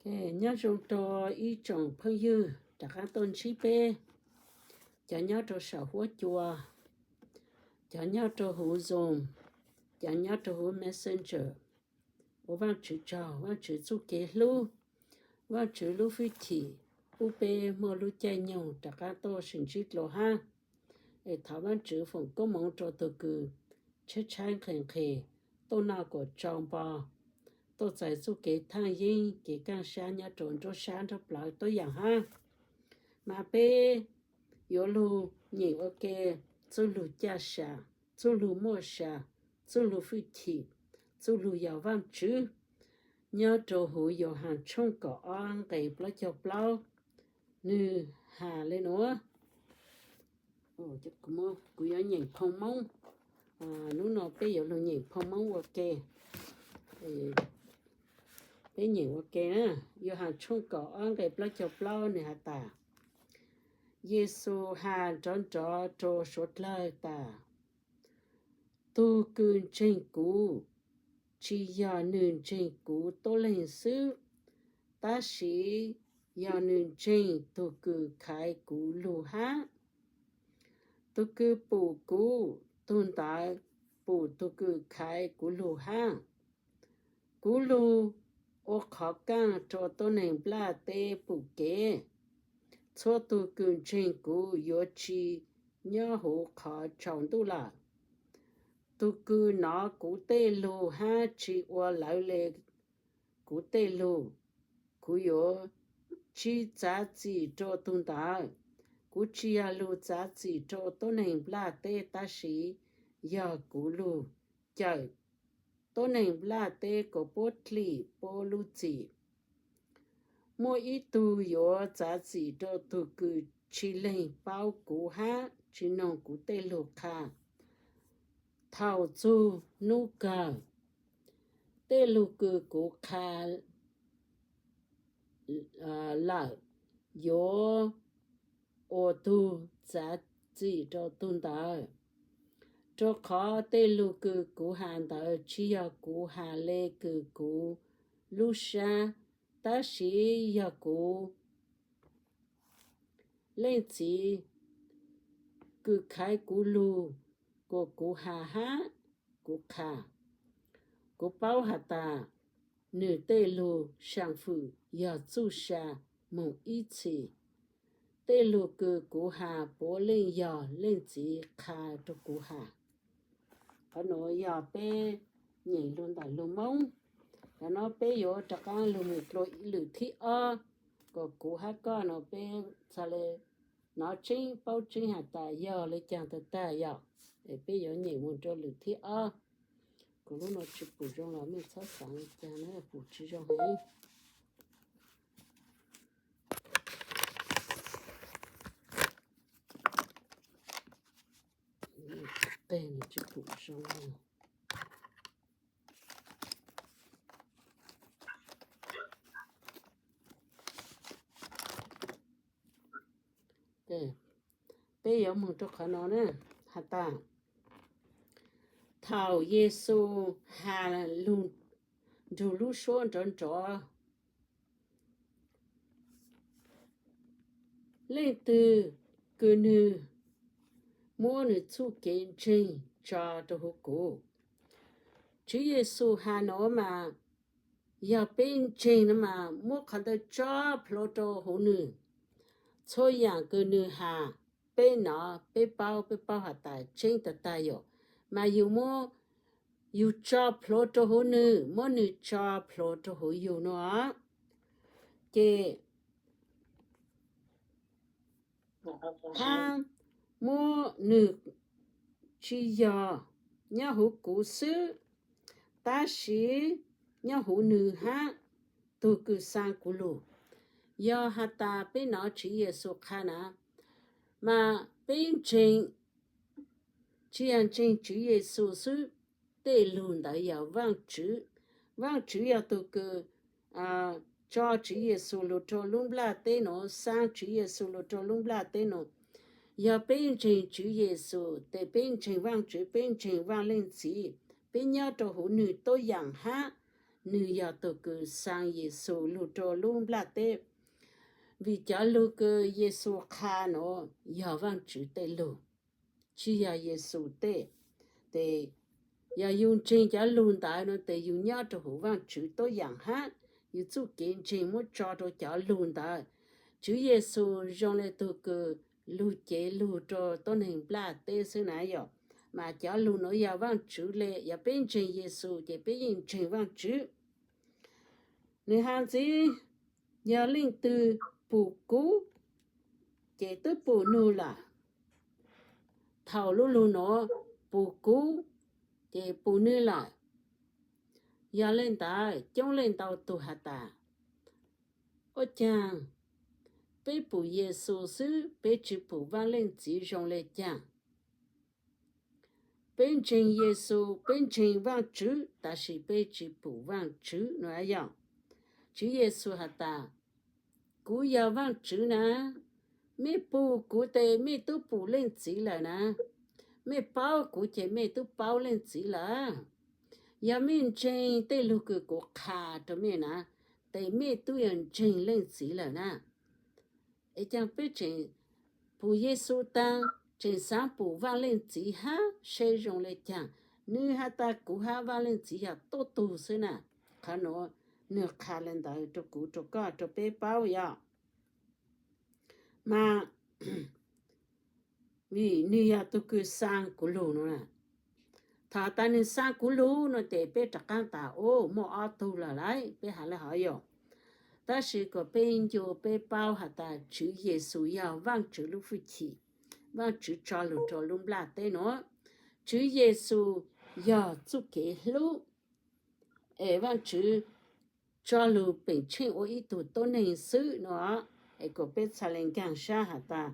Nyob zoo rau ib tsoom phooj ywg rov qab tuaj ntsib peb, cov nyob rau saum huab cua, cov nyob rau huv Zoom, cov nyob rau huv Messenger. Ua Vaajtswv tsaug, Vaajtswv txuj kev hlub, Vaajtswv lub hwj chim pub peb muaj lub caij nyoog rov qab tuaj sib ntsib dlua hab. Es thov Vaajtswv foom koob moov rua tug kws tshaib tshaib nqhis nqhis tuaj noj kuam tsau npo, tuaj txais txuj kev thaaj yeeb kev kaaj sab nyob rua nruab sab nruab plawv tuab yaam hab. Mas peb yuav lug nyeem ua ke txuj lug caj sa, txuj lug muaj sa, txuj lug hwj chim, txuj lug yog Vaajtswv, nyob rua huv Yauhas tshooj kaum ob nqe plaub caug plaub, nwg has le nuav. Kuv yuav nyeem phoo Moob, hnub no peb yuav lug nyeem phoo Moob ua ke. Peb nyeem ua ke na. Yauhas tshooj kaum ob nqe plaub caug plaub nwg has tas, Yexus has nrov nrov rua suav dlawg tas, tug kws ntseeg kuv, tsi yog nwg ntseeg kuv tuab leeg xwb, tab sis yog nwg ntseeg tug kws khaiv kuv lug hab. Tug kws pum kuv, tug ntawd pum tug kws khaiv kuv lug hab. Kuv lug ua qhov kaaj rua tuab neeg nplaj teb pum kev. Txhua tug kws ntseeg kuv yuav tsi nyob huv qhov tsaus ntuj lawm. Tug kws nov kuv tej lug hab tsi ua lawv le kuv tej lug, kuv yuav tsi txav txim rua tug ntawd. Kuv tsi yog lug txav txim rua tuab neeg nplaj teb, tab sis yog kuv lug cawm tuab neeg nplaj teb kuas puab dlim puab lub txim. Muaj ib tug yuav txav txim rua tug kws tsi leeg paub kuv hab tsi noog kuv tej lug qha. Thaum txug nub kawg, tej lug kws kuv qha lawm yuav ua tug txav txim rua tug ntawd. Rua qhov tej lug kws kuv has ntawd tsi yog kuv has le kws kuv lub sab, tab sis yog kuv Leej Txiv kws khaiv kuv lug kuas kuv has hab kuv qha. Kuv paub has tas nwg tej lug saa fwm yog txuj sa moog ib txhis. Tej lug kws kuv has puav leej yog Leej Txiv qha rua kuv has. Qhov nuav yog peb nyeem lug ntawm lug Moob. Cov no peb yuav rov qaab lug moog dlua lwm thib ob, kuas kuv hab koj no peb txhad le nov tseeb paub tseeb has tas yog le caag tag tag yog. Es peb yuav nyeem moog rua lwm thib ob. Kuv lub no tsi pum zoo los mej txhob xaav le caag na, pum tsi zoo heev. Qeg nws tsis pum zoo. Peb yuav moog rua qhov no na, has tas, thaum Yexus has lug nrug lub suab nrov nrov, leej twg kws nwg muab nws txuj kev ntseeg tso rua huv kuv. Tswv Yexus has nuav mas, yog peb ntseeg no mas muab qhov ntawd tso plhuav rua huv nwg. Txhua yaam kws nwg has, peb nov, peb paub, peb paub has tas tseeb tag tag yom, mas yug muab, yug tso plhuav rua huv nwg, muab nwg tso plhuav rua huv yug nuav, ces hab muab nwg, tsi yog nyob huv kuv xwb, tab sis nyob huv nwg hab tug kws xaa kuv lug. Yog has tas peb nov Tswv Yexus qha na, mas peb ntseeg, tsi yog ntseeg Tswv Yexus xwb, tej lug ntawd yog Vaajtswv. Vaajtswv yog tug kws tso Tswv Yexus lug rua lub nplaj teb nuav, xaa Tswv Yexus lug rua lub nplaj teb nuav. Yog peb ntseeg Tswv Yexus, tes peb ntseeg Vaajtswv, peb ntseeg Vaaj Leej Txiv, peb nyob rua huv nwg tuab yaam hab nws yog tug kws xaa Yexus lug rua lub nplaj teb. Vim cov lug kws Yexus qha nuav yog Vaajtswv tej lug, tsi yog Yexus tej. Tes yog yug ntseeg cov lug ntawd nuav tes yug nyob rua huv Vaajtswv tuab yaam hab. Yug txuj kev ntseeg muab tso rua cov lug ntawd. Tswv Yexus zoo le tug kws lug cev lug rua tuab neeg nplaj teb xwb na yom. Mas cov lug nuav yog Vaajtswv le, yog peb ntseeg Yexus ces peb yeej ntseeg Vaajtswv. Nwg has ntxiv, yog leej twg pum kuv, ces twb pum nwg lawm. Thaus lub lug nuav, pum kuv, ces pum nwg lawm. Yog le ntawd coob leej ntau tug has tas, ua caag peb pum Yexus xwb, peb tsi pum Vaaj Leej Txiv zoo le caag? Peb ntseeg Yexus, peb ntseeg Vaajtswv, tab sis peb tsi pum Vaajtswv no yog. Tswv Yexus has tas, kuv yog Vaajtswv na, mej pum kuv tes mej tub pum Leej Txiv lawm na. Mej paub kuv ces mej tub paub Leej Txiv lawm. Yog mej ntseeg tej lug kws kuv qha rua mej na, tes mej tub yog ntseeg Leej Txiv lawm na. Es caag peb tseem pum Yexus taag, tseem xaav pum Vaaj Leej Txiv hab seb zoo le caag? Nwg has tas kuv hab Vaaj Leej Txiv yog tuab tug xwb na. Qhov nuav nwg qha le ntawd rua kuv, rua koj, rua peb paub yog. Mas vim nwg yog tug kws xaa kuv lug no. Thaus tas nwg xaa kuv lug no tes peb rov qaab tas, o, muaj ob tug lawm lauj, peb has le hov yog. Tab sis kuas peb ncu peb paub has tas Tswv Yexus yog Vaajtswv lub fwj chim, Vaajtswv tso lug rua lub nplaj teb nuav. Tswv Yexus yog txuj kev hlub, es Vaajtswv tso lug peem tsheej ua ib tug tuab neeg xwb no. Es kuas peb txhaj le nkaag sab has tas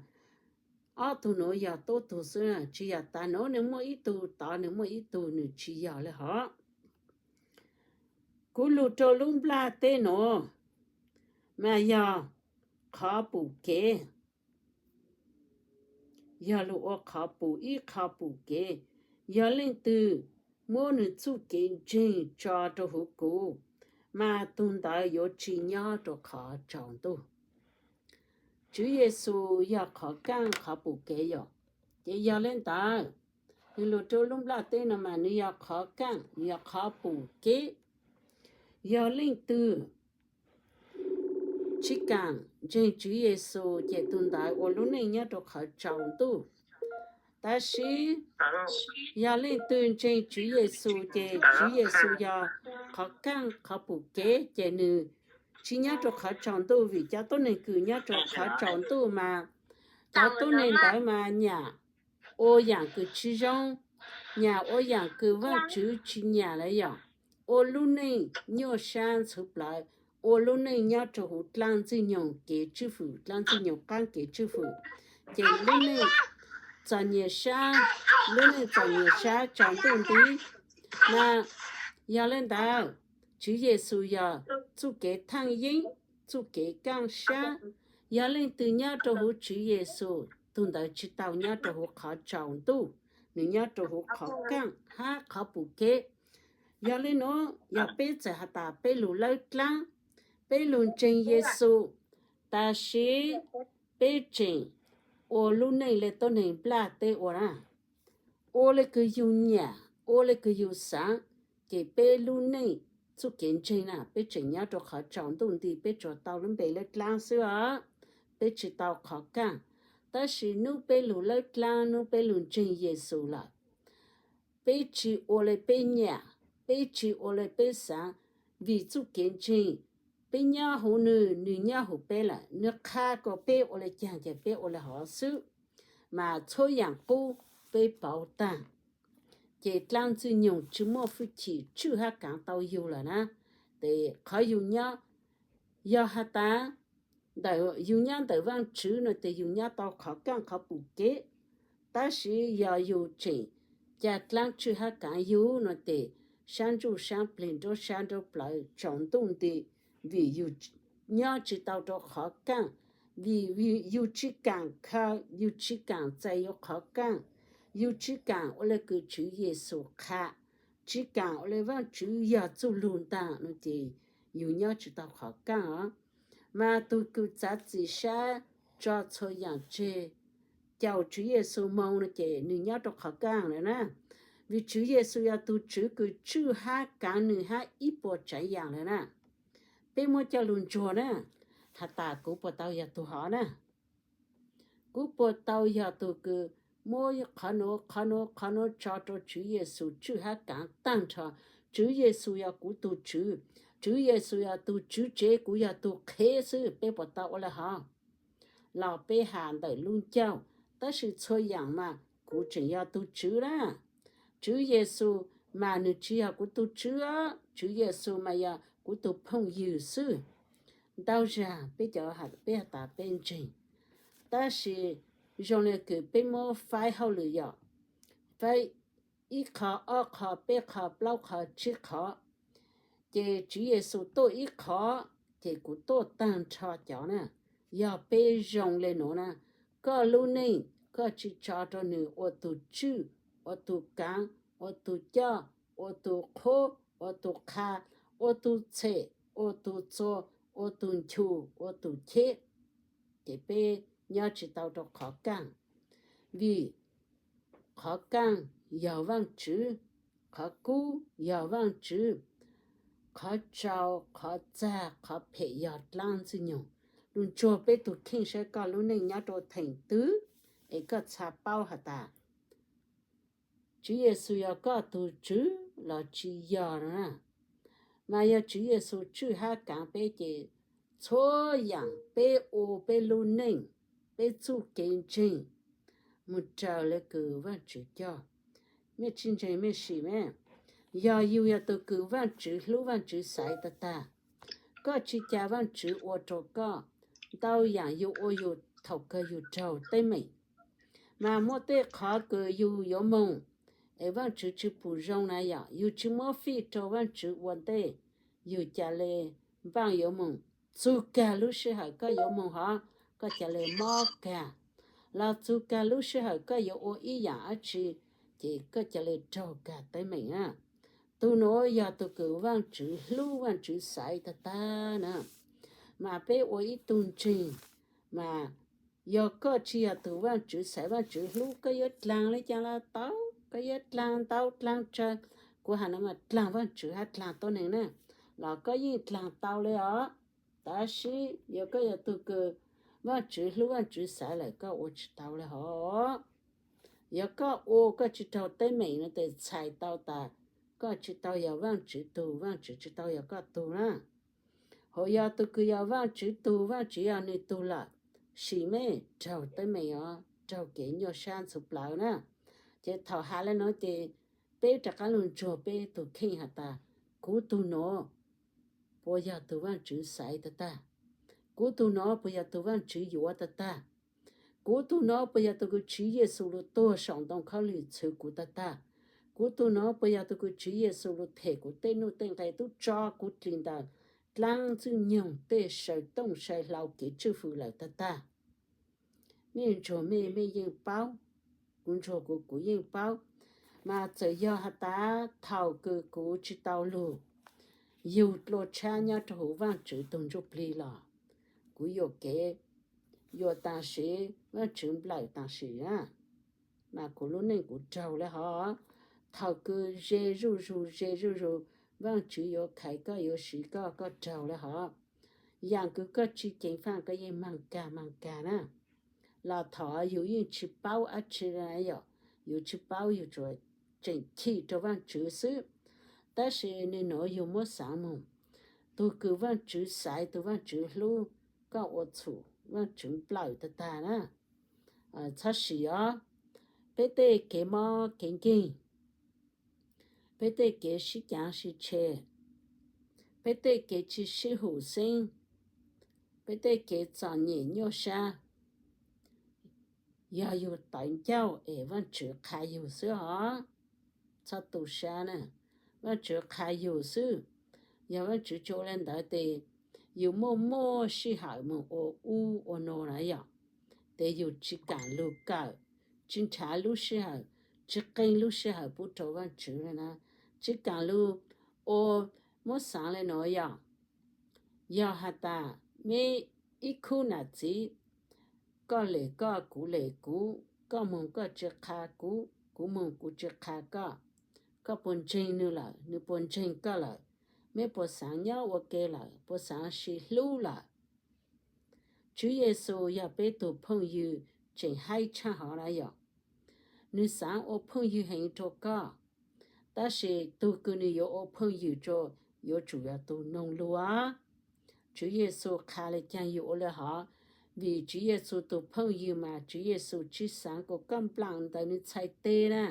ob tug nuav yog tuab tug xwb, tsi yog tas nuav nwg muaj ib tug, tod nwg muaj ib tug, nwg tsi yog le hov. Kuv lug rua lub nplaj teb nuav mas yog qhov pum kev, yog lug ua qhov pum, ib qhov pum kev. Yog leej twg muab nwg txuj kev ntseeg tso rua huv kuv, mas tug ntawd yuav tsi nyob rua qhov tsaus ntuj. Tswv Yexus yog qhov kaaj qhov pum kev yom. Ces yog le ntawd, nwg lug rua lub nplaj teb no mas nwg yog qhov kaaj, nwg yog qhov pum kev. Yog leej twg tsi kaam ntseeg Tswv Yexus ces tug ntawd ua lub neej nyob rua qhov tsaus ntuj. Tab sis yog leej twg ntseeg Tswv Yexus ces Tswv Yexus yog qhov kaaj qhov pum kev ces nwg tsi nyob rua qhov tsaus ntuj, vim cov tuab neeg kws nyob rua qhov tsaus ntuj mas cov tuab neeg ntawd mas nyam ua yaam kws tsi zoo, nyam ua yaam kws Vaajtswv tsi nyam lawm yom. Ua lub neej nyuaj sab ntxhuv plawv, ua lub neej nyob rua huv dlaab ntxwg nyoog kev tswj fwm, dlaab ntxwg nyoog qaab kev tswj fwm, ces lub neej txom nyem sab, lub neej txom nyem sab tsaus ntuj nti. Mas yog le ntawd, Tswv Yexus yog txuj kev thaaj yeeb, txuj kev kaaj sab. Yog leej twg nyob rua huv Tswv Yexus, tug ntawd tsi tau nyob rua huv qhov tsaus ntuj, nwg nyob rua huv qhov kaaj hab qhov pum kev. Yog le nuav, yog peb txawm has tas peb lug lawb dlaab, peb lug ntseeg Yexus, tab sis peb tseem ua lub neej le tuab neeg nplaj teb ua na, ua le kws yug nyam, ua le kws yug xaav, ces peb lub neej txuj kev ntseeg na peb tseem nyob rua qhov tsaus ntuj nti, peb tsuas tau lub npe lawb dlaab xwb os, peb tsi tau qhov kaaj. Tab sis nub peb lug lawb dlaab, nub peb lug ntseeg Yexus lawm, peb tsi ua le peb nyam, peb tsi ua le peb xaav, vim txuj kev ntseeg, peb nyob huv nwg, nwg nyob huv peb lawm, nwg qha kom peb ua le caag ces peb ua le hov xwb. Mas txhua yaam qub peb pauv taag, ces dlaab ntxwg nyoog tsi muaj fwj chim tswj hab kaav tau yug lawm na. Ces qhov yug nyob, yog has tas ntawm yug nyob ntawm Vaajtswv no ces yug nyob tau qhov kaaj qhov pum kev. Tab sis yog yug tseem ca dlaab tswj hab kaav yug no ces sab ntsuj sab plig nruab sab nruab plawv tsaus ntuj nti, vim yug nyob tsi tau rua qhov kaaj, vim yug tsi kaam khaws, yug tsi kaam txais yuav qhov kaaj, yug tsi kaam ua le kws Tswv Yexus qha, tsis kam ua li Vaajtswv yog txuj lug ntaag no ces yug nyob tsis tau qhov kaaj os. Mas tug kws txav txim sab tso txhua yaam tseg caum Tswv Yexus moog no ces nwg nyob rua qhov kaaj lawm na. Vim Tswv Yexus yog tug Tswv kws tswj hab kaav nwg hab ib puas tsaav yaam lawm na. Peb muab coj lug ntsuag na, has tas kuv puas tau yog tug hov na? Kuv puas tau yog tug kws muab qhov nuav qhov nuav qhov nuav tso rua Tswv Yexus tswj hab kaav taag nrho? Tswv Yexus yog kuv tug Tswv, Tswv Yexus yog tug tswv tsev, kuv yog tug qhev xwb. Peb puas tau ua le hov? Los peb has ntawm lub ncauj, tab sis txhua yaam mas kuv tseem yog tug Tswv na. Tswv Yexus mas nwg tsis yog kuv tug Tswv os, Tswv Yexus mas yog kuv tug phooj ywg xwb. Ntau zag peb cov, peb has tas peb ntseeg, tab sis zoo le kws peb muab faib hauj lwm yom, faib ib qho ob qho peb qho plaub qho tsib qho, ces Tswv Yexus tuaj ib qho, ces kuv tuaj taag nrho cov na. Yog peb zoo le nuav na, koj lub neej koj tsis tso rua nwg ua tug tswj, ua tug kaav, ua tug coj, ua tug qhuab, ua tug qha, ua tug txhem, ua tug txua, ua tug nchu, ua tug cheb, ces peb nyob tsis tau rua qhov kaaj. Vim qhov kaaj yog Vaajtswv, qhov kub yog Vaajtswv, qhov tsau, qhov txag, qhov phem yog dlaab Ntxwg Nyoog. Lug ntsuag peb tug kheej saib koj lub neej nyob rua theem twg, es koj txhaj paub has tas Tswv Yexus yog koj tug Tswv los tsis yog no na. Mas yog Tswv Yexus tswj hab kaav peb ces txhua yaam peb ua peb lub neej, peb txuj kev ntseeg moog raws le kws Vaajtswv coj. Mej tsis ntseeg mej sim mej. Yog yug yog tug kws Vaajtswv hlub Vaajtswv xaiv tag tag, koj tsis ca Vaajtswv ua rua koj, ntau yaam yug ua yug thaum kawg yug raug teeb meem. Mas muaj tej qhov kws yug yuav moog es Vaajtswv tsis pum zoo na yom, yug tsis muab fij rua Vaajtswv ua ntej, yug ca le npaaj yuav moog. Txug kag lub sij hawm koj yuav moog hov, koj ca le mob kag, los txug kag lub sij hawm koj yuav ua ib yaam dlaab tsi, ces koj ca le raug kag teeb meem na. Tug nuav yog tug kws Vaajtswv hlub Vaajtswv xaiv tag tag na. Mas peb ua ib tug ntseeg, mas yog koj tsis yog tug Vaajtswv xaiv Vaajtswv hlub, koj yuav dlaag le caag los tau, koj yuav dlaag ntau dlaag tsawg, kuv has no mas dlaag Vaajtswv hab dlaag tuab neeg na, los koj yeej dlaag tau le os. Tab sis yog koj yog tug kws Vaajtswv hlub Vaajtswv xaiv lawm koj ua tsis tau le hov. Yog koj ua koj tsis raug teeb meem no tes txhais tau tas koj tsis tau yog Vaajtswv tug, Vaajtswv tsis tau yog koj tug na. Hos yog tug kws yog Vaajtswv tug, Vaajtswv yog nwg tug lawm, sim mej raug teeb meem os, raug kev nyuaj sab ntxhuv plawv na. Ces thaum has le nuav ces peb rov qaab lug ntsuag peb tug kheej has tas, kuv tug nuav puas yog tug Vaajtswv xaiv tag tag? Kuv tug nuav puas yog tug Vaajtswv yuav tag tag? Kuv tug nuav puas yog tug kws Tswv Yexus lug tuag saum ntoo khaub lig txhwv kuv tag tag? Kuv tug nuav puas yog tug kws Tswv Yexus lug them kuv tej nuj tej nqe, tub tso kuv dlig ntawm dlaab Ntxwg Nyoog tej saw tooj saw hlau kev tswj fwm lawm tag tag? Mej ntsuag mej, mej yeej paub, kuv ntsuag kuv, kuv yeej paub. Mas txawm yog has tas thaum kws kuv tsis tau lug yug dlua tshab nyob rua huv Vaajtswv tug ntsuj plig los, kuv yuam kev, yuam taag sim, Vaajtswv nplawm taag sim na, mas kuv lub neej kuv raug le hov. Thaum kws ze zuj zug ze zuj zug, Vaajtswv yuav khaiv koj yuav siv koj, koj raug le hov. Yaam kws koj tsis ceev faaj koj yeej maag kag maag kag na. Los thaum yug yeej tsis paub dab tsi le yom, yug tsis paub yug tsuas tseem chim rua Vaajtswv xwb. Tab sis nwg nuav yug muab xaav moog, tug kws Vaajtswv xaiv tug Vaajtswv hlub, koj ua txhum Vaajtswv nplawm tag tag na. Txhob sim os, peb tej kev mob kev nkeeg, peb tej kev sib caav sib tshe, peb tej kev tsis sib hum xeeb, peb tej kev txom nyem nyuaj sab, yog yug tawv ncauj es Vaajtswv qha yug xwb os. Txhob tu sab na, Vaajtswv qha yug xwb. Yog Vaajtswv tsis ua le ntawd tes yug muaj muaj sij hawm moog ua ub ua no na yom, tes yug tsis kaam lug kawm, tsis nrhav lub sij hawm, tsis qee lub sij hawm pub rua Vaajtswv le na. tsis kaam lug ua muab xaav le nuav yog, yog has tas meb ib khub nam txiv, koj lem koj, kuv lem kuv, koj moog koj tsi qha kuv, kuv moog kuv tsi qha koj, koj puas ntseeg nwg lawm, nwg puas ntseeg koj lawm, meb puas xaav nyob ua ke lawm, puas xaav sib hlub lawm? Tswv Yexus yog peb tug phooj ywg tseem haib tshaj hov na yog, nwg xaav ua phooj ywg heev rua koj, tab sis tug kws nwg yuav ua phooj ywg rua yuav tsum yog tug noog lug. Tswv Yexus qha le caag yug ua le hov? Vim Tswv Yexus tug phooj ywg mas Tswv Yexus tsi xaav kuas koj nplaam ntawm nwg txhais teg na,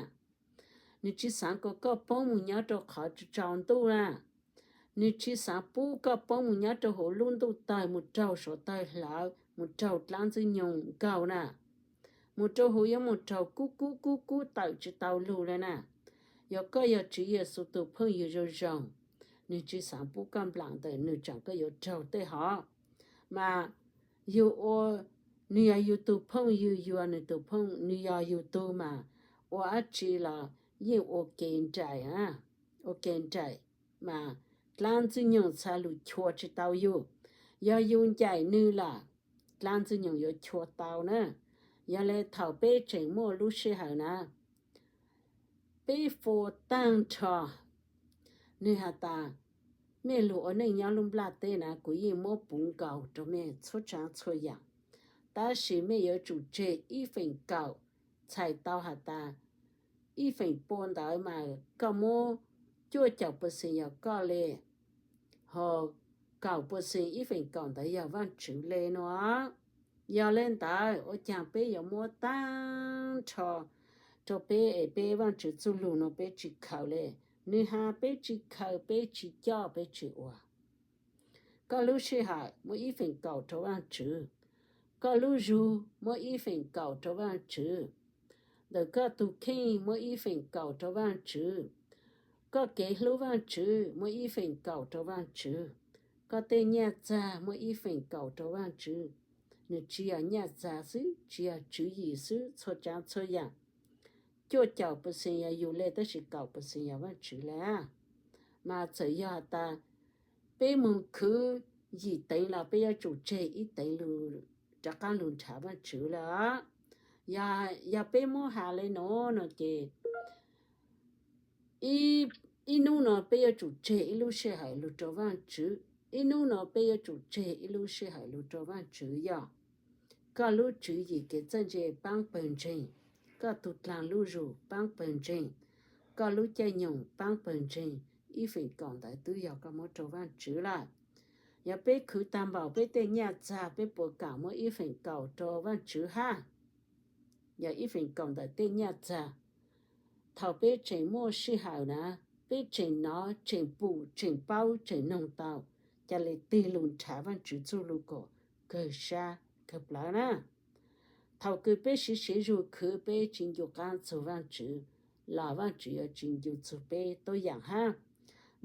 nwg tsi xaav kuas koj poob moog nyob rua qhov tsaus ntuj na, nwg tsi xaav pub koj poob moog nyob rua huv lub ntuj tawg moog raug suav tawg hlawv, moog raug dlaab ntxwg nyoog nkaug na, moog rua huv yuav moog raug kub kub kub kub tawm tsi tau lug le na. Yog koj yog Tswv Yexus tug phooj ywg zoo zoo, nwg tsi xaav pub koj nplaam ntawm nwg tsaam koj yuav raug tej hov. Mas yug ua, nwg yog yug tug phooj ywg, yug ua nwg tug phooj, nwg yog yug tug mas ua dlaab tsi los yeej ua ke nraim, ua ke nraim, mas dlaab ntxwg nyoog txha lug chua tsi tau yug. Yog yug ncaim nwg lawm, dlaab ntxwg nyoog yuav chua tau na. Yog le thaum peb tseem muaj lub sij hawm na, peb fua taag nrho, nwg has tas, mej lug ua neej nyob lub nplaj teb na kuv yeej muab puv nkaus rua mej txhua tsaav txhua yaam, tab sis mej yuav tsum tseg ib feem kaum, txhais tau has tas ib feem pua ntawd mas koj muab cuaj caum percent yog koj le, ho kaum percent, ib feem kaum ntawd yog Vaajtswv le no. Yog le ntawd ua caag peb yuav muab taag nrho rua peb es peb Vaajtswv txuj lug no peb tsi khaws le? Nwg has peb tsi khaws, peb tsi coj, peb tsi ua. Koj lub sij hawm muab ib feem kaum rua Vaajtswv, koj lub zug muab ib feem kaum rua Vaajtswv, ntawm koj tug kheej muab ib feem kaum rua Vaajtswv, koj kev hlub Vaajtswv muab ib feem kaum rua Vaajtswv, koj tej nyaj txag muab ib feem kaum rua Vaajtswv. Nwg tsi yog nyaj txag xwb, tsi yog tswv yim xwb, txhua tsaav txhua yaam. Cuaj caum percent yog yug le, tab sis kaum percent yog Vaajtswv le. Mas txawm yog has tas peb moog khwv yim teev los peb yuav tsum tseg ib teev rov qaab lug nrhav Vaajtswv le. Yog peb muab has le nuav no ces ib nub no peb yuav tsum tseg ib lub sij hawm lug rua Vaajtswv, ib nub no peb yuav tsum tseg ib lub sij hawm lug rua Vaajtswv. Yog koj lub tswv yim kev txawj ntse paab pawg ntseeg, koj tug dlaag lub zug paab pawg ntseeg, koj lub caij nyoog paab pawg ntseeg, ib feem kaum ntawd twb yog koj muab rua Vaajtswv lawm. Yog peb khwv taag npaum peb tej nyaj txag, peb puas kaam muab ib feem kaum rua Vaajtswv hab? Yog ib feem kaum ntawm tej nyaj txag. Thaum peb tseem muaj sij hawm na, peb tseem nov, tseem pum, tseem paub, tseem noog tau, ca le tig lug nrhav Vaajtswv txuj lug kom kawg sab kawg plawv na. Thaum kws peb siv siv zug khwv peb tsi ncu qaab txug Vaajtswv, los Vaajtswv yuav tsi ncu txug peb tuab yaam hab.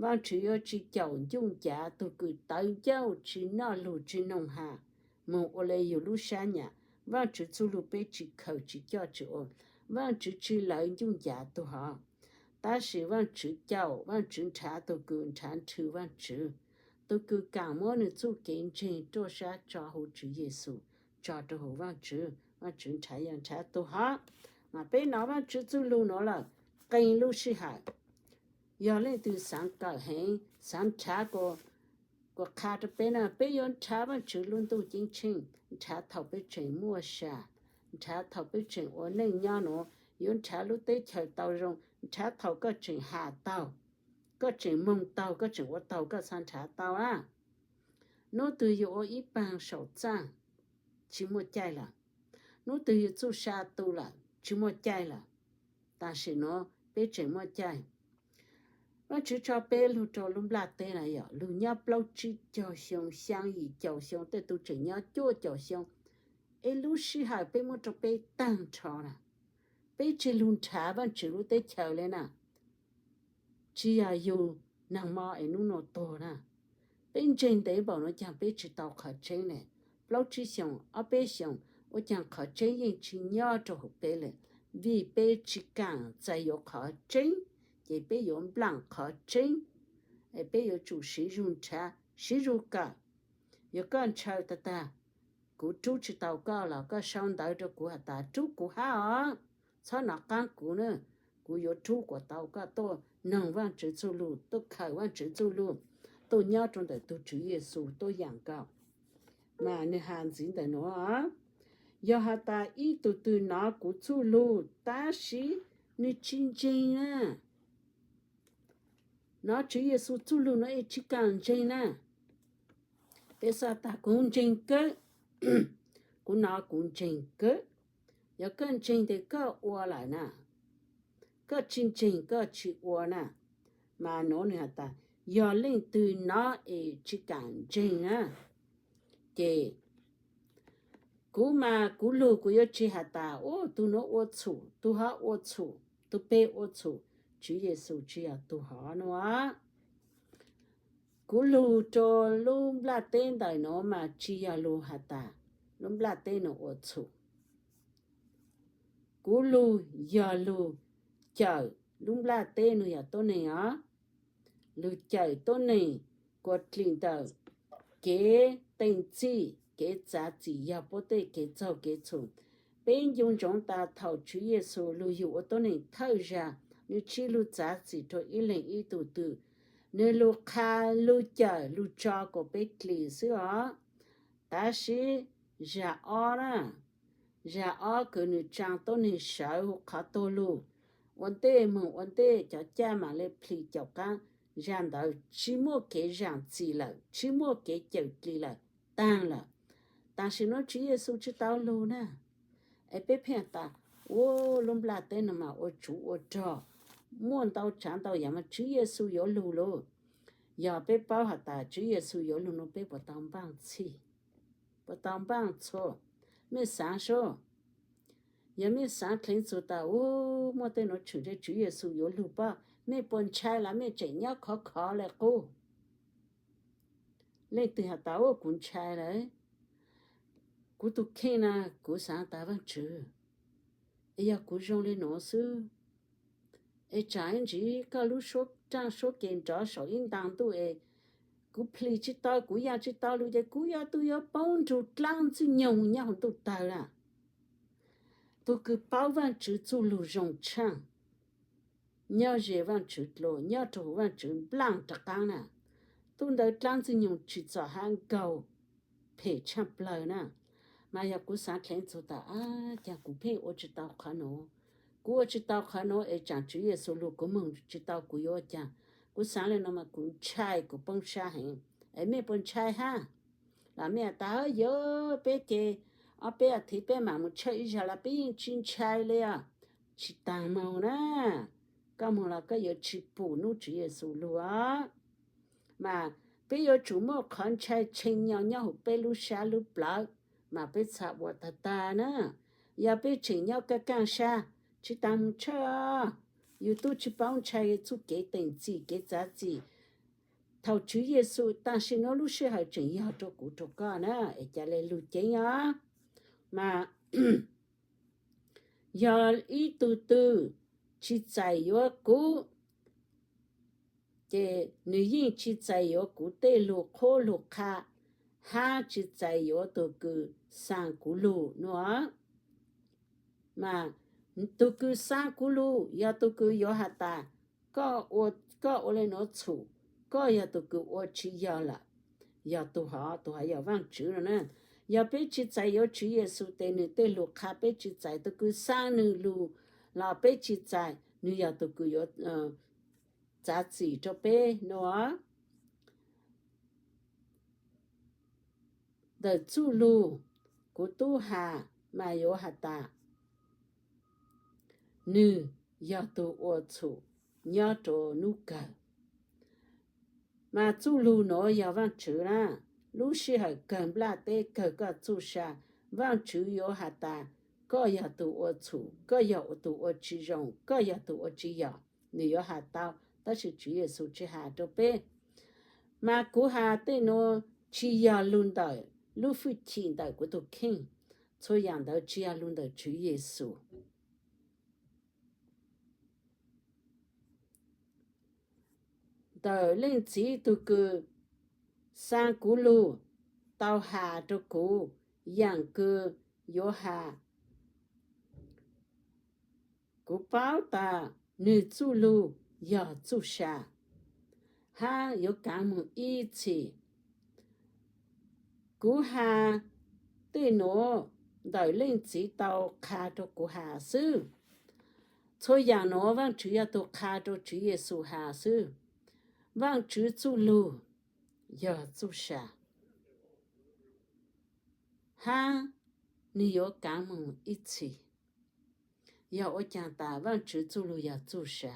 Vaajtswv yuav tsi caum ncuj ncav tug kws tawv ncauj tsi noj lug tsi noog has, moog ua le yug lub sab nyam. Vaajtswv txuj lug peb tsi khaws tsi coj tsi ua, Vaajtswv tsi lawv ncuj ncav tug hov. Tab sis Vaajtswv caum, Vaajtswv nrhav tug kws nrhav nrhw Vaajtswv, tug kws kaam muab nwg txuj kev ntseeg ruaj sab tso huv Tswv Yexus, tso rua huv Vaajtswv, Vaajtswv nrhav yog nrhav tug hov. Mas peb nov Vaajtswv txuj lug nuav lawm qee lub sij hawm, yog leej twg xaav kawm heev, xaav nrhav kuas qha rua peb na, peb yuav nrhav Vaajtswv lub ntuj ceeb tsheej, nrhav thaum peb tseem muaj sa, nrhav thaum peb tseem ua neej nyob nuav, yuav nrhav lub teb chaws tau zoo, nrhav thaum koj tseem has taug, koj tseem moog taug, koj tseem ua taug koj xaav nrhav tau a. Nub twg yug ua ib paag saum txaaj, tsi muaj caij lawm. Nub twg yug txuj sa tu lawm, tsi muaj caij lawm. Tam sim nuav peb tseem muaj caij. Vaajtswv tso peb lug rua lub nplaj teb na yog lug nyob plaub tsib caug xyoo, xyaa yim caum xyoo, tej tug tseem nyob cuaj caum xyoo. Es lub sij hawm peb muab rua peb taag nrho na, peb tseg lug nrhav Vaajtswv lub teb chaws le na. Tsi yog yug naag mob es nub nua tuag na. Peb ntseeg ntev npaum nuav caag peb tsi tau qhov tseeb le? Plaub tsib xyoos, ob peb xyoos, ua caag qhov tseeb yeej tsi nyob rua huv peb le? Vim peb tsi kaam txais yuav qhov tseeb, ces peb yuav nplaam qhov tseeb, peb yuav tsum siv zug nrhav, siv zug kawm. Yog koj ntshaw tag tag, kuv rub tsis tau koj los koj sau ntawv rau kuv has tas rub kuv hab os, txhob nov qaab kuv na, kuv yuav rub kuas tau koj tuaj noog Vaajtswv txuj lug, tuaj khawm Vaajtswv txuj lug, tuaj nyob rau ntawm tug Tswv Yexus tuaj yaam nkaus. Mas nwg has ntxiv ntawm nuav, yog has tas ib tug twg nov kuv txuj lug tab sis nwg tsis ntseeg na, nov Tswv Yexus txuj lug nuav es tsis kaam ntseeg na, peb xaav tas kuv ntseeg kawg, kuv nov kuv ntseeg kawg. Yog koj ntseeg tes koj ua lawm na, koj tsis ntseeg koj tsis ua na. Mas nuav nwg has tas yog leej twg nov es tsis kaam ntseeg na, ces kuv mas kuv lug kuv yuav tsis has tas ua tug nuav ua txhum, tug hov ua txhum, tug peg ua txhum, Tswv Yexus tsis yog tug hov nuav. Kuv lug rua lub nplaj teb ntawm nuav mas tsis yog lug has tas lub nplaj teb nuav ua txhum. Kuv lug yog lug cawm lub nplaj teb nuav yog tuab neeg os, lug cawm tuab neeg kua dlim ntawm kev teem txim, kev txav txim yog puab tej kev txaug kev txhum. Peb nco ntsoov tas thaum Tswv Yexus lug yug ua tuab neeg thawj zag, nwg tsis lug txav txim rua ib leeg ib tug twg, nwg lug qha, lug cawm, lug tso kuas peb dlim xwb os. Tab sis zag ob na, zag ob kws nwg tsaa tuab neeg sawv huv qhov tuag lug, ua ntej moog ua ntej cov caj mam le plhis caum qaab, zag ntawd tsis muaj kev zaam txim lawm, tsis muaj kev cawm dlim lawm, taag lawm. Tam sim nuav Tswv Yexus tsis tau lug na, es peb pheej tas ua lub nplaj teb nuav mas ua tsuv ua rog, muaj ntau tsaav ntau yaam mas Tswv Yexus yuav lug lauj. Yog peb paub has tas Tswv Yexus yuav lug nuav peb puas tau npaaj txhij, puas tau npaaj txhua? Mej xaav sub, yog mej xaav dheev txug tas ua muaj tej nuav tshwm ntshe Tswv Yexus yuav lug pob, mej puas ntshai los mej tseem nyob khov khov le qub? Leej twg has tas ua kuv ntshai lawm? Kuv tug kheej na, kuv xaav tas Vaajtswv, es yog kuv zoo le nuav xwb, es tsaam ib ntsis koj lub suab raaj suab ke nrov saum ib ntaag ntuj es kuv plhis tsis tau, kuv yaa tsis tau lug ces kuv yuav tug yuav poob nrug dlaab ntxwg nyoog nyob huv ntuj tawg lawm. Tug kws paub Vaajtswv txuj lug zoo tshaaj, nyob ze Vaajtswv dlua, nyob rua huv Vaajtswv nplaaj rov qaab na, tub ntawd dlaab ntxwg nyoog tsis txom hab nkaug, phem tshaaj plawg na. Mas yog kuv xaav dheev txug tas, ab, caag kuv pheej ua tsis tau qhov nuav, kuv ua tsis tau qhov nuav es tsaam Tswv Yexus lug kuv moog tsis tau kuv yuav ua caag? Kuv xaav le nuav mas kuv ntshai, kuv poob sab heev. Es mej puas ntshai hab? Los mej has tas, yog peb ces ob peb as thiv peb mam mus tshawj ib zag los peb yeej tsis ntshai le os. Tsis taag moog na, koj moog los koj yuav tsis pum nub Tswv Yexus lug os. Mas peb yuav tsum muaj qhov ntshai tshee nyo nyob huv peb lub sab lub plawv, mas peb txhad ua tag tag na. Yog peb tseem nyob kaj kaaj sab, tsis taag moog tshawj, yug tub tsis paub ntshai txuj kev teem txim kev txav txim. Thaum Tswv Yexus, tam sim nuav lub sij hawm tseem yog rua kuv rua koj na, es ca le lug ceev os. Mas yog ib tug twg tsis txais yuav kuv, ces nws yeej tsis txais yuav kuv tej lug qhuab lug qha, hab tsis txais yuav tug kws xaa kuv lug nuav. Mas tug kws xaa kuv lug yog tug kws yuav has tas, koj ua le nuav txhum, koj yog tug kws ua tsis yog lawm, yog tug hov, tug hov yog Vaajtswv no na. Yog peb tsis txais yuav Tswv Yexus tes nws tej lug qha peb tsis txais, tug kws xaa nws lug los peb tsis txais, nws yog tug kws yuav txav txim rua peb nuav. Ntawm txuj lug kuv tub has mas yuav has tas, nws yog tug ua txhum nyob rua nub kawg. Mas txuj lug nuav yog Vaajtswv na, lub sij hawm kawg nplaj teb kawg koj txuj sa, Vaajtswv yuav has tas, koj yog tug ua txhum, koj yog tug ua tsis zoo, koj yog tug ua tsis yog, nws yuav has tau, tab sis Tswv Yexus tsis has rua peb. Mas kuv has tej nuav tsis yog lug ntawm lub fwj chim ntawm kuv tug kheej, txhua yaam ntawd tsis yog lug ntawm Tswv Yexus. Ntawm Leej Txiv tug kws xaa kuv lug tau has rua kuv yaam kws yuav has. Kuv paub tas nwg txuj lug yog txuj sa, hab yuav kaav moog ib txhis. Kuv has tej nuav ntawm Leej Txiv tau qha rua kuv has xwb. Txhua yaam nuav Vaajtswv yog tug qha rua Tswv Yexus has xwb. Vaajtswv txuj lug yog txuj sa, hab nwg yuav kaav moog ib txhis. Yog ua caag tas Vaajtswv txuj lug yog txuj sa?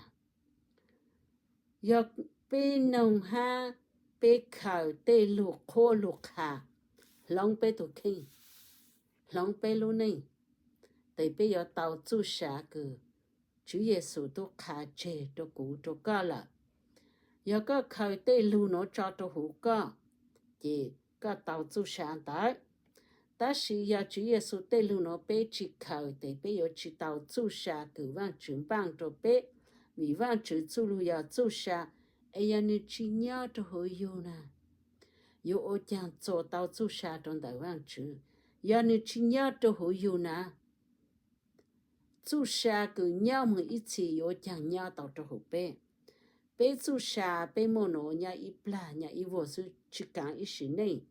Yog peb noog hab peb khaws tej lug qhuab lug qha hloov peb tug kheej, hloov peb lub neej, tes peb yuav tau txuj sa kws Tswv Yexus tub qha tseg rua kuv rua koj lawm. Yog koj khaws tej lug nuav tso rua huv koj, ces koj tau txuj sa ntawd. Tab sis yog Tswv Yexus tej lug nuav peb tsi khaws, tes peb yuav tsi tau txuj sa kws Vaajtswv npaaj rua peb. Vim Vaajtswv txuj lug yog txuj sa, es yog nwg tsi nyob rua huv yug na, yuav ua caag txua tau txuj sa rua ntawm Vaajtswv? Yog nwg tsi nyob rua huv yug na, txuj sa kws nyob moog ib txhis yuav ua caag nyob tau rua huv peb? Peb txuj sa peb muaj nuav nyob ib plag nyob ib vuag xwb, tsi kaav ib sim neej.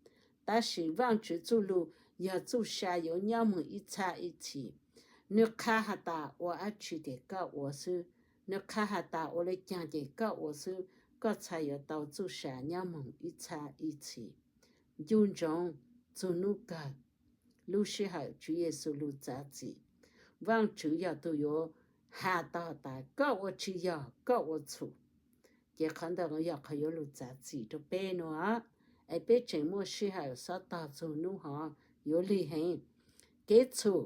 Tab sis Vaajtswv txuj lug yog txuj sa yuav nyob moog ib txhab ib txhis. Nwg qha has tas ua dlaab tsi ces koj ua xwb, nwg qha has tas ua le caag ces koj ua xwb, koj txhad yuav tau txuj sa nyob moog ib txhab ib txhis. Ncu ntsoov txug nub kawg, lub sij hawm Tswv Yexus lug txav txim, Vaajtswv yog tug yuav has tau tas koj ua tsi yog, koj ua txhum. Ces qhov ntawd yog qhov yuav lug txav txim rua peb nuav, es peb tseem muaj sij hawm xob tog txug nub hov. Yuav lig heev, kev txhum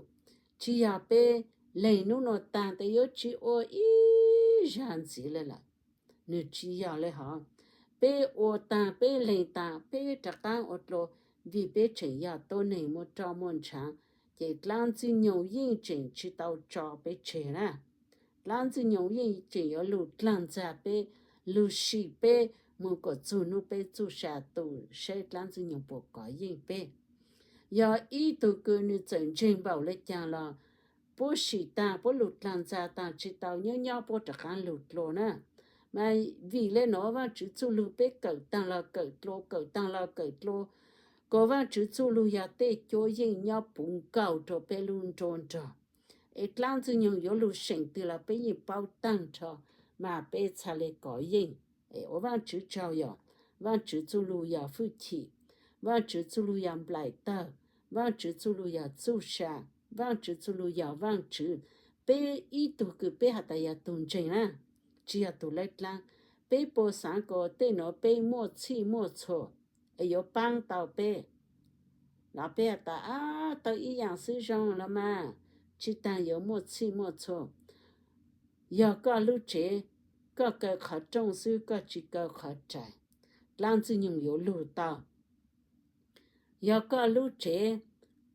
tsi yog peb leeg nub nuav taag tes yuav tsi ua ib zag ntxiv le lawm. Nwg tsi yog le hov. Peb ua taag, peb leeg taag, peb rov qaab ua dlua, vim peb tseem yog tuab neeg muaj roj muaj ntshaav, ces dlaab Ntxwg Nyoog yeej tseem tsi tau tso peb tseg na. Dlaab Ntxwg Nyoog yeej tseem yuav lug dlaag ntxag peb, lug sim peb moog kuas txug nub peb txuj sa tu, saib dlaab Ntxwg Nyoog puas kov yeej peb. Yog ib tug kws nwg txawm ntseeg npaum le caag los puab sim taag, puab lug dlaag ntxag taag tsi tau, nyob nyob puab rov qaab lug dlua na. Mas vim le nuav Vaajtswv txuj lug peb kawm taag los kawm dlua, kawm taag los kawm dlua, kuas Vaajtswv txuj lug yog tej cuab yeej nyob puv nkaus rua peb lub nruab nrog. Es dlaab Ntxwg Nyoog yuav lug seem twg los peb yeej paub taag nrho, mas peb txhad le kov yeej. Es ua Vaajtswv tsaug yog, Vaajtswv txuj lug yog hwj chim, Vaajtswv txuj lug yog nplaim tawg, Vaajtswv txuj lug yog txuj sa, Vaajtswv txuj lug yog Vaajtswv. Peb ib tug kws peb has tas yog tug ntseeg na, tsi yog tug laib dlaab. Peb puas xaav kuas tej nuav peb muaj txhij muaj txhua es yuav paab tau peb? Los peb has tas, ab, tau ib yaam xwb zoo los mas, tsi taag yuav muaj txhij muaj txhua. Yog koj lub tsev, koj kaw qhov rooj xwb, koj tsi kaw qhov rais, dlaab Ntxwg Nyoog yuav lug tau. Yog koj lub tsev,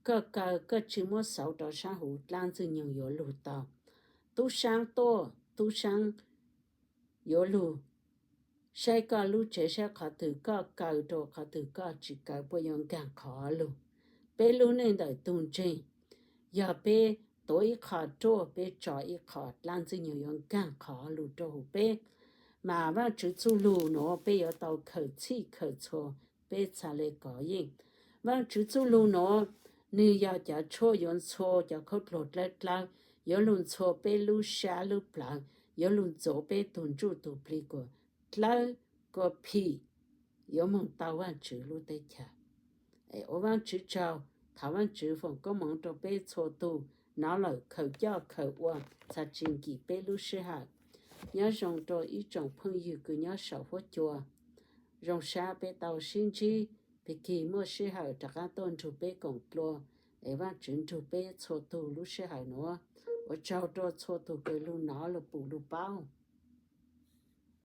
koj kaw, koj tsi muab xauv rua saab huv, dlaab Ntxwg Nyoog yuav lug tau. Tub saab tuaj, tub saab yuav lug saib koj lub tsev, saib qhov twg koj kaw rua, qhov twg koj tsi kaw, puas yuav nkaag qhov lug. Peb lub neej ntawm tug ntseeg, yog peb tuav ib qho ruaj, peb tso ib qho, dlaab Ntxwg Nyoog yuav nkaag qhov lug rua huv peb. Mas Vaajtswv txuj lug nuav peb yuav tau khaws txhij khaws txhua, peb txhad le kov yeej. Vaajtswv txuj lug nuav, nwg yog cov tshuaj yuav ntxhua cov khaub dluag dlawb dlawb, yuav lug ntxhua peb lub sab lub plawv, yuav lug ntxuav peb tug ntsuj tug plig kuas dlawb kuas phim, yuav moog tau Vaajtswv lub teb chaws. Es ua Vaajtswv tsaug, thov Vaajtswv foom koob moov rua peb txhua tug, nov lawm khaws coj khaws ua, txhad tsi nkim peb lub sij hawm. Nyob zoo rua ib tsoom phooj ywg kws nyob saum huab cua. Zoo sab peb tau sib ntsib, pig kig muaj sij hawm rov qaab tuaj nrug peb koom dlua, es Vaajtswv nrug peb txhua tug lub sij hawm nuav. Ua tsaug rua txhua tug kws lug nov lug pum lug paub.